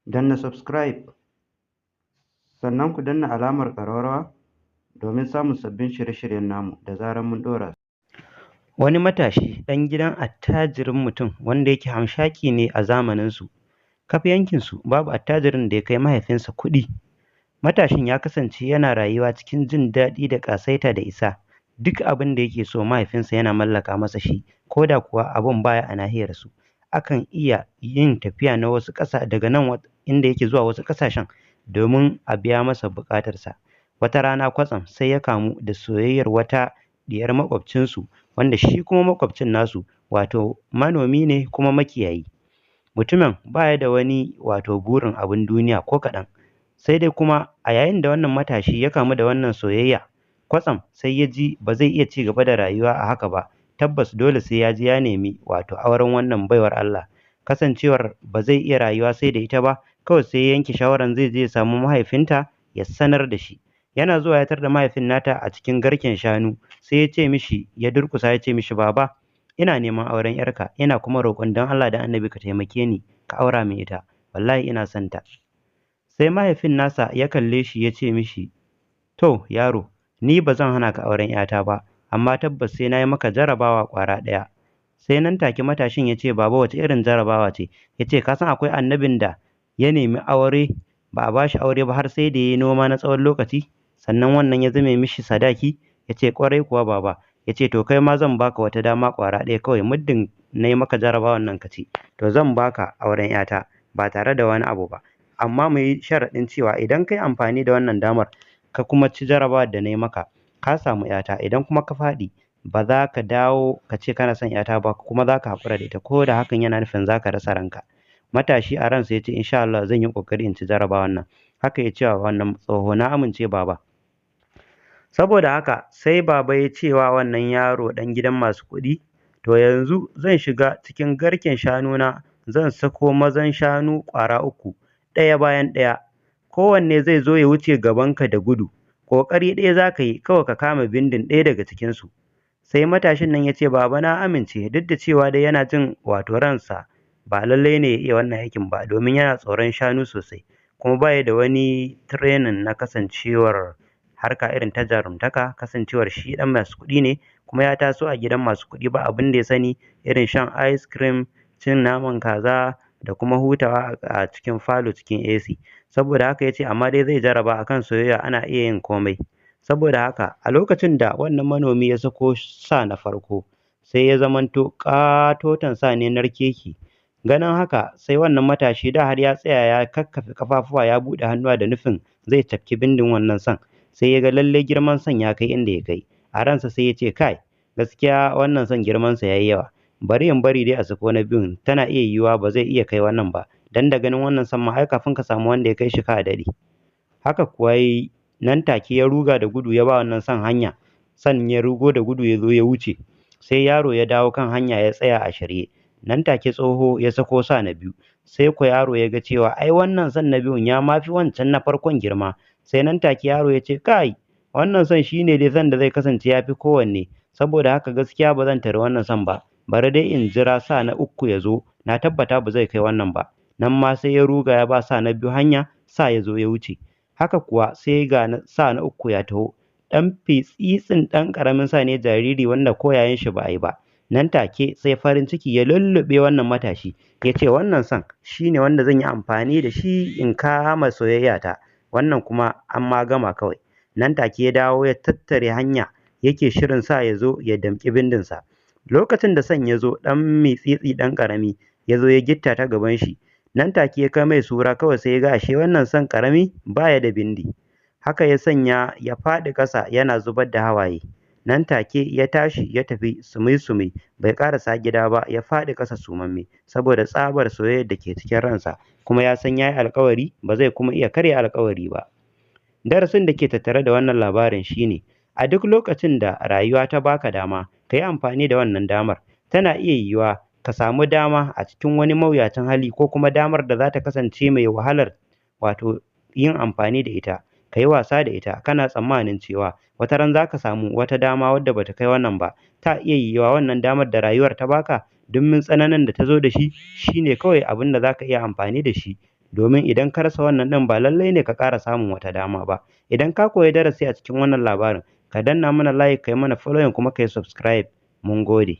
Danna subscribe sannan ku danna alamar ƙararrawa domin samun sabbin shirye-shiryen namu da zarar mun ɗora. Wani matashi ɗan gidan attajirin mutum wanda yake hamshaƙi ne a zamaninsu, kaf yankinsu babu attajirin da ya kai mahaifinsa kuɗi. Matashin ya kasance yana rayuwa cikin jin daɗi da ƙasaita da isa, duk abin da yake so mahaifinsa yana mallaka masa shi, ko da kuwa abin ba ya a nahiyarsu. Akan iya yin tafiya na wasu ƙasa daga nan inda yake zuwa wasu ƙasashen domin a biya masa buƙatarsa. Wata rana kwatsam sai ya kamu da soyayyar wata ɗiyar maƙwabcinsu, wanda shi kuma maƙwabcin nasu wato manomi ne kuma makiyayi. Mutumin ba ya da wani wato burin abin duniya ko kaɗan, sai dai kuma a yayin da wannan matashi ya kamu da wannan soyayya, kwatsam sai ya ji ba zai iya ci gaba da rayuwa a haka ba, tabbas dole sai ya je ya nemi wato auren wannan baiwar Allah. Kasancewar ba zai iya rayuwa sai da ita ba, kawai sai ya yanke shawarar zai je ya samu mahaifinta ya sanar da shi. Yana zuwa ya tarar da mahaifin nata a cikin garken shanu, sai ya ce mishi, ya durƙusa ya ce mishi, "Baba, ina neman auren 'yarka, ina kuma roƙon don Allah da Annabi ka taimake ni ka aura min ita, wallahi ina son ta." Sai mahaifin nasa ya kalle shi ya ce mishi, "To yaro, ni ba zan hana ka auren 'yata ba, amma tabbas sai na yi maka jarabawa ƙwara ɗaya." Sai nan take matashin ya ce, "Baba, wace irin jarabawa ce?" Ya ce, "Ka san akwai annabin da ya nemi aure ba a ba shi aure ba har sai da ya yi noma na tsawon lokaci, sannan wannan ya zame mishi sadaki?" Ya ce, "Ƙwarai kuwa, baba." Ya ce, "To kai ma zan baka wata dama ƙwara ɗaya kawai, muddin na yi maka jarabawan nan ka ci, to zan baka auren 'yata ba tare da wani abu ba. Amma mu yi sharaɗin cewa idan ka yi amfani da wannan damar ka kuma ci jarabawar da na yi maka, ka samu 'yata. Idan kuma ka faɗi, ba za ka dawo ka ce kana son 'yata ba, kuma za ka haƙura da ita, ko da hakan yana nufin za ka rasa ranka." Matashi a ransa ya ce, "Insha Allah zan yi ƙoƙari in ci jarabawan nan." Haka ya ce wa wannan tsoho, "Na amince, baba." Saboda haka sai baba ya ce wa wannan yaro ɗan gidan masu kuɗi, "To yanzu zan shiga cikin garken shanuna, zan sako mazan shanu ƙwara uku, ɗaya bayan ɗaya, kowanne zai zo ya wuce gabanka da gudu, ƙoƙari ɗaya za ka yi kawai ka kama bindin ɗaya daga cikinsu." Sai matashin nan ya ce, "Baba, na amince," duk da cewa dai yana jin wato ransa ba lallai ne ya iya wannan aikin ba, domin yana tsoron shanu sosai, kuma ba ya da wani training na kasancewar harka irin ta jarumtaka, kasancewar shi ɗan masu kuɗi ne kuma ya taso a gidan masu kuɗi, ba abin da ya sani irin shan ice cream, cin naman kaza da kuma hutawa a cikin falo cikin AC. Saboda haka ya ce amma dai zai jaraba, akan soyayya ana iya yin komai. Saboda haka a lokacin da wannan manomi ya sako sa na farko, sai ya zamanto ƙatoton sa ne narkeke. Ganin haka sai wannan matashi da har ya tsaya ya kakkafe ƙafafuwa ya buɗe hannuwa da nufin zai cafki bindin wannan san, sai ya ga lallai girman san ya kai inda ya kai. A ransa sai ya ce, "Kai, gaskiya wannan san girmansa ya yi yawa, bari in bari dai a sako na biyun, tana iya yiwuwa ba zai iya kai wannan ba, dan da ganin wannan san ma ai kafin ka samu wanda ya kai shi ka daɗe." Haka kuwa ya yi, nan take ya ruga da gudu ya ba wannan san hanya, san ya rugo da gudu ya zo ya wuce. Sai yaro ya dawo kan hanya ya tsaya a shirye. Nan take tsoho ya sako sa na biyu, sai ko yaro ya ga cewa ai wannan san na biyun ya ma fi wancan na farkon girma. Sai nan take yaro ya ce, "Kai, wannan san shi ne dai san da zai kasance ya fi kowanne, saboda haka gaskiya ba zan tari wannan san ba, bari dai in jira sa na uku ya zo, na tabbata ba zai kai wannan ba." Nan ma sai ya ruga ya ba sa na biyu hanya, sa ya zo ya wuce. Haka kuwa sai ga sa na uku ya taho, ɗan fitsitsin ɗan ƙaramin sa ne jariri wanda ko yayin shi ba a yi ba. Nan take sai farin ciki ya lulluɓe wannan matashi, ya ce, "Wannan san shi ne wanda zan yi amfani da shi in kama soyayyata, wannan kuma an ma gama kawai." Nan take ya dawo ya tattare hanya yake shirin sa ya zo ya damƙi bindinsa. Lokacin da san ya zo, ɗan mitsitsi ɗan ƙarami ya zo ya gitta ta gaban shi, nan take ya kai mai sura, kawai sai ya ga ashe wannan san ƙarami ba ya da bindi. Haka ya sanya ya faɗi ƙasa yana zubar da hawaye. Nan take ya tashi ya tafi sumi-sumi, bai ƙarasa gida ba ya faɗi ƙasa sumamme, saboda tsabar soyayyar da ke cikin ransa, kuma ya san ya yi alƙawari ba zai kuma iya karya alƙawari ba. Darasin da ke tattare da wannan labarin shine, a duk lokacin da rayuwa ta baka dama, ka yi amfani da wannan damar. Tana iya yiwuwa ka samu dama a cikin wani mawuyacin hali, ko kuma damar da za ta kasance mai wahalar wato yin amfani da ita, ka yi wasa da ita, kana tsammanin cewa wata ran za ka samu wata dama wadda bata kai wannan ba. Ta iya yiwuwa wannan damar da rayuwar ta baka, duk tsananin da ta zo da shi, shine kawai abin da za ka iya amfani da shi. Domin idan ka rasa wannan ɗin, ba lallai ne ka ƙara samun wata dama ba. Idan ka koyi darasi a cikin wannan labarin, ka danna mana like, ka yi mana following, kuma ka yi subscribe. Mun gode.